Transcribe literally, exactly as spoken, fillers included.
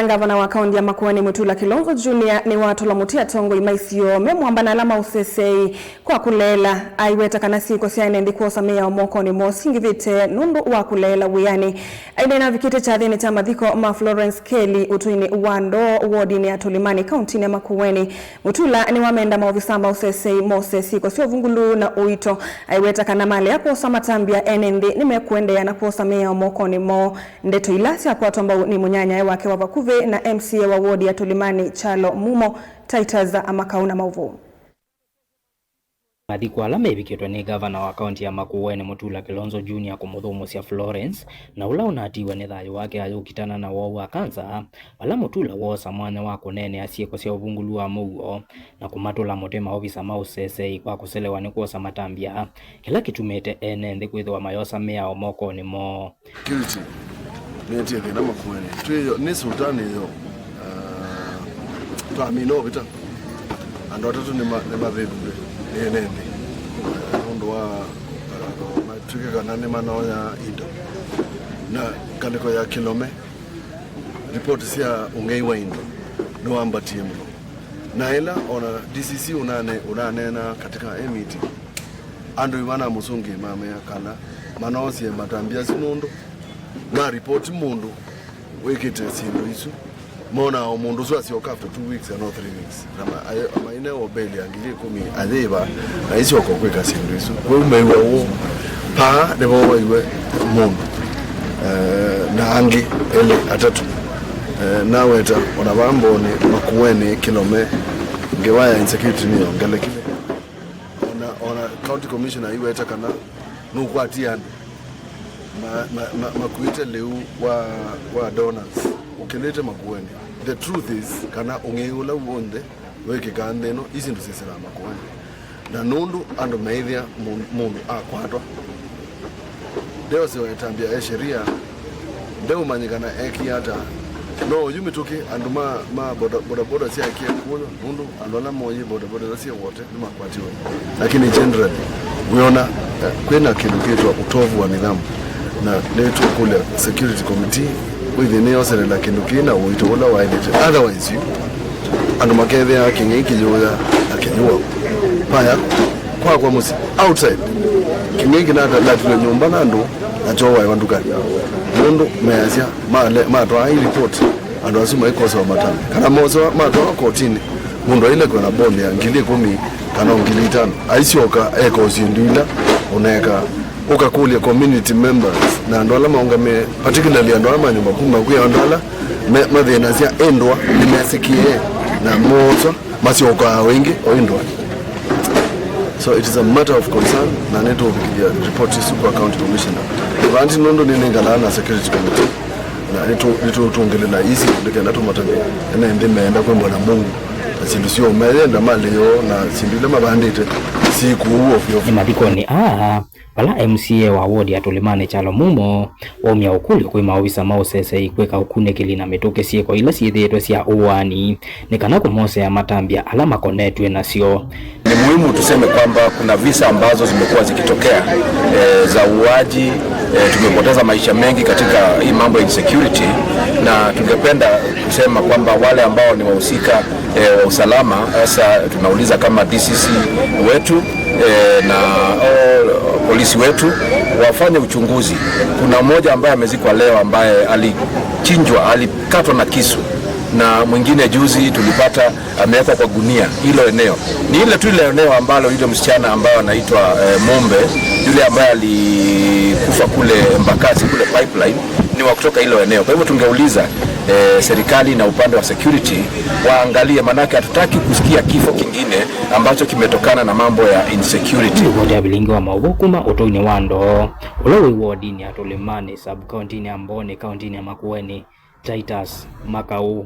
Ngavana wa kaunti ya Makueni Mutula Kilonzo Junior nĩwatũla mũtĩ atongoi ma isio me mwamba na ala ma ũseseĩ kwa kũleela. Aiweta kana syĩko sya ene nthĩ kwosa mĩao mokonĩ moo singĩvĩte nũndũ wa kũleela wĩanĩ. Aineena avikĩte kyathĩnĩ kya mathiko ma Florence Kelly ũtũinĩ wa Ndoo, wodinĩ ya Tũlĩmanĩ, kauntinĩ ya Makueni, Mutula nĩwamenda maovisa ma ũseseĩ mose syĩko sya ũvungũlu na ũito. Aiweta kana malea kwosa matambya, ene nthĩ nĩmekũendeea na kwosa mĩao mokonĩ moo. Ndeto ila syakwatwa mbau nĩ mũnyanyae wake wa vakuvĩ na M C A wa wodi ya Tũlĩmanĩ, Kyalo Mumo, Titus Amakau na maũvoo. Mathiko ala mevikĩtwe nĩ ngavana wa kaunti ya Makueni Mutula Kilonzo Junior kũmũthũmũsya Florence, na ũla ũnatiwe nĩ thayũ wake ayũkitana na woo wa kanza, vala Mutula woosa mwanya wa kũneenea syĩko sya ũvungũlu wa mũuo na kũmatũla mũtĩ maovisa ma ũseseĩ kwa kũselewa nĩ kwosa matambya, kĩla kĩtumĩte ene nthĩ kwĩthĩwa mayosa mĩao mokonĩ moo. Security nĩetie thĩna Makueni. Twĩ yo, nĩ sultani yo, ah, twamina ũvita. Andũ atatũ nĩma-, nĩmavĩvw'e nĩ ene nthĩ, ah, nũndũ wa, ah, matw'ĩke kana nĩmanoya indo. Na ngalĩko ya Kilome, ripoti sya ũng'ei wa indo nĩwambatie mũno. Na ĩla ona D C C ũnane-, ũnaneena katika e meeting, andũ ĩmana mũsũngĩ mamea kana manoosie matambya asu nũndũ ma ripoti mũndũ wĩkĩte syĩndũ isu. Monaa o mũndũ ũsu asyoka after two weeks and or three weeks. Na ma-, aye-, mainewa mbeli ya ngili ĩkũmi ayĩva, na isyoka kwĩka syĩndũ isu. Kwoou mew'a ũũ, paa nĩvowaiwe mũndũ, eh, na angĩ elĩ atatũ. Eh, naweta ona vaa Mbooni, Makueni, Kilome, ngewa ya insecurity nĩyongelekile. Ona, ona county commissioner aiweta kana nũkwatie andũ ma-, ma-, ma-, makuĩte lĩu wa, wa donors ũkĩlĩte Makueni. The truth is kana ũng'ei ũla w'onthe wĩkĩkaa nthĩ ĩno, isi syĩndũ syĩsĩlaa Makueni. Na nũndũ andũ meĩthĩa mũ-, mũndũ akwatwa, ndeũsewa ĩtambya ya sheria, ndeũmanyĩkana ekie ata. No oyu mĩtũkĩ, andũ ma, ma boda, bodaboda syaekie kũywa, nũndũ andũ ala moyie bodaboda ila syĩ wote nĩmakwatiwe. Lakini generally, wĩona, eh, kwĩna kĩndũ kĩtwa utovu wa nidhamu. Na nĩtũkũlya security committee wĩthĩe nĩyoselela kĩndũ kĩĩ na ũito ũla waĩlĩte. Otherwise, andũ makethĩaa kĩng'ei kĩyũya na kĩyũa. Paya, kwakwa mũsyĩ, outside. Kĩng'ei kĩnalatilwe nyũmba na andũ, na kyowaĩwa ndukanĩ. Nũndũ measya, male-, matwaa i report, andũ asu maikosewa matambya. Kana mosewa matwawa kotinĩ, mũndũ ailekwe na bond ya ngili ĩkũmi kana o ngili itano. Aisyoka eka o syĩndũ ila ũneekaa. Ũkakũlya community members na andũ ala maũngamĩe, particularly andũ ala ma nyũmba kuma kwĩ andũ ala me-, mathĩnasya ĩndwa nĩmesĩkĩe na mooswa masyokaa o ĩngĩ o ĩndwa. So it is a matter of concern, na nĩtũũvikĩthya report isu kwa county commissioner. Vanti nũndũ nĩnengalaa na security committee, na nĩtũ-, nĩtũtũngĩlĩla isi nĩ kenda tũmatavye ene nthĩ meenda kwĩmbwa na mũuo na syĩndũ syoo, meyenda malĩ yoo na syĩndũ ila mavandĩte syĩ kũu ovyo. Nĩ mathikonĩ aa, vala M C A wa wodi ya Tũlĩmanĩ Kyalo Mumo waumya ũkũlyo kwĩ maovisa ma ũseseĩ kwĩka ũkunĩkĩli na mĩtũkĩ syĩko ila syĩthĩĩtwe sya ũaani nĩ kana kũmosea matambya ala makonetw'e nasyo. Ni muhimu tuseme kwamba kuna visa ambazo zimekuwa zikitokea, eh, za uuaji, eh, tumepoteza maisha mengi katika hii mambo ya insecurity, na tungependa kusema kwamba wale ambao ni wahusika eh, wa usalama. Sasa tunauliza kama D C C wetu, eh, na, oh, polisi wetu wafanye uchunguzi. Kuna mmoja ambaye amezikwa leo ambaye alichinjwa, alikatwa na kisu, na mwingine juzi tulipata amewekwa kwa gunia. Hilo eneo ni ile tu ile eneo ambalo yule msichana ambaye anaitwa, eh, Mombe, yule ambaye alikufa kule Embakasi, kule pipeline, ni wa kutoka hilo eneo. Kwa hivyo tungeuliza, eh, serikali na upande wa security waangalie, manake hatutaki kusikia kifo kingine ambacho kimetokana na mambo ya insecurity. Ripoti ya vilingi wa maũvoo kuma ũtũinĩ wa Ndoo, ũla wĩ wodinĩ ya Tũlĩmanĩ, sub-kauntinĩ ya Mbooni, kauntinĩ ya Makueni, Titus Makau.